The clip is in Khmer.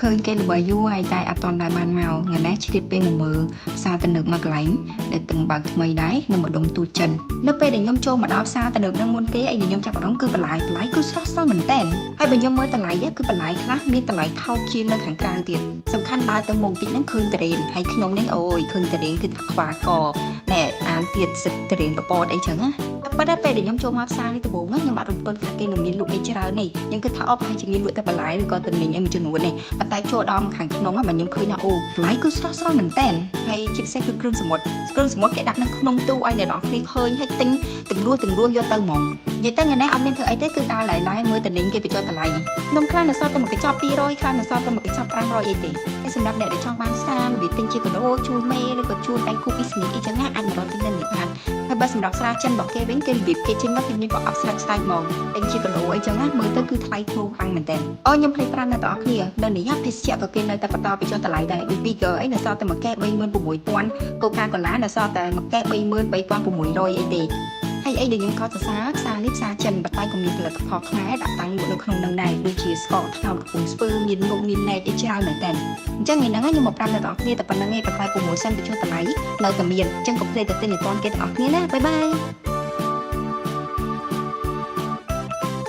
ឃើញគេល្បីយូរហើយតែអត់ទាន់ដែលបានមកថ្ងៃនេះឆ្លៀតពេលមកមើលផ្សារទំនើបមកកន្លែងដែលទឹងបើកថ្មីដែរនៅម្ដុំទូចិននៅពេលដែលខ្ញុំចូលមកដល់ផ្សារទំនើបនឹងមុនគេអីដែលខ្ញុំចាប់អារម្មណ៍គឺបន្លែបន្លែគឺស្រស់ស្រស់មែនតើហើយបើខ្ញុំមើលតម្លៃគឺបន្លែខ្លះមានតម្លៃថោកជាងនៅខាងក្រៅទៀតសំខាន់ដើរទៅមុខតិចហ្នឹងឃើញតរេនហើយខ្ញុំនេះអូយឃើញតរេនគឺខ្វាកណែអានទៀតសិតតរេនបពតអីចឹងណាប៉ុន្តែពេលដែលខ្ញុំចូលមកផ្សារនេះដំបូងខ្ញុំអត់រំពឹងថាគេនឹងមានលក់អីច្រើននេះខ្ញុំគិតថាអូប្រហែលជាមានលក់តែបន្លែឬក៏ទំនិញអីមួយចំនួននេះប៉ុន្តែចូលដល់ខាងក្នុងហ្នឹងខ្ញុំឃើញថាអូបន្លែគឺស្រស់ស្រស់មែនតើហើយជាពិសេសគឺគ្រឿងសមុទ្រគ្រឿងសមុទ្រគេដាក់នៅក្នុងទូឲ្យអ្នកនរគ្នាឃើញហើយទិញទង្រួសទង្រួសយកទៅហ្មងនិយាយទៅថ្ងៃនេះអត់មានធ្វើអីទេគឺដើរឡៃឡៃមើលទំនិញគេបញ្ចុះតម្លៃនំខ្លះនៅសល់តែមួយកញ្ចប់200ខ្លះនៅសល់តែមួយកញ្ចប់500អីទេហើយសម្រាប់អ្នកដែលចង់បានស្រារបៀបទិញជាគីឡូជូនមេឬក៏ជូនដៃគូពីស្នីអីចឹងណាអាចមករកទិញនៅនេះបានហើយបើសម្រាប់ស្រាចិនរបស់គេវិញគេរបៀបគេចេញមកគេមានប្រអប់ស្រាច់ស្រាច់ហ្មងទិញជាគីឡូអីចឹងណាមើលទៅគឺថ្លៃថ្នូរខ្លាំងមែនតើអូខ្ញុំភ្លេចប្រាប់អ្នកទាំងអស់គ្នានៅនេះភេសជ្ជៈក៏គេនៅតែបន្តបញ្ចុះតម្លៃដែរដូច Bigger អីនៅសល់តែមួយកែ36,000 Coca-Cola នៅសល់តែមួយកែ33,600អីទេហើយអីដែលខ្ញុំកោតសរសើរផ្សារនេះផ្សារចិនប៉ុន្តែក៏មានផលិតផលខ្មែរដាក់តាំងលក់នៅក្នុងនឹងដែរដូចជាស្ករត្នោតកំពង់ស្ពឺមាននំមានណែកអីច្រើនមែនតើអញ្ចឹងថ្ងៃហ្នឹងខ្ញុំមកប្រាប់អ្នកទាំងអស់គ្នាតែប៉ុណ្្នឹងឯងប៉ុន្តែ promotion បញ្ចុះតម្លៃនៅតែមានអញ្ចឹងកុំភ្លេចទៅទិញឲ្យទាន់គេទាំងអស់គ្នាណាbye bye.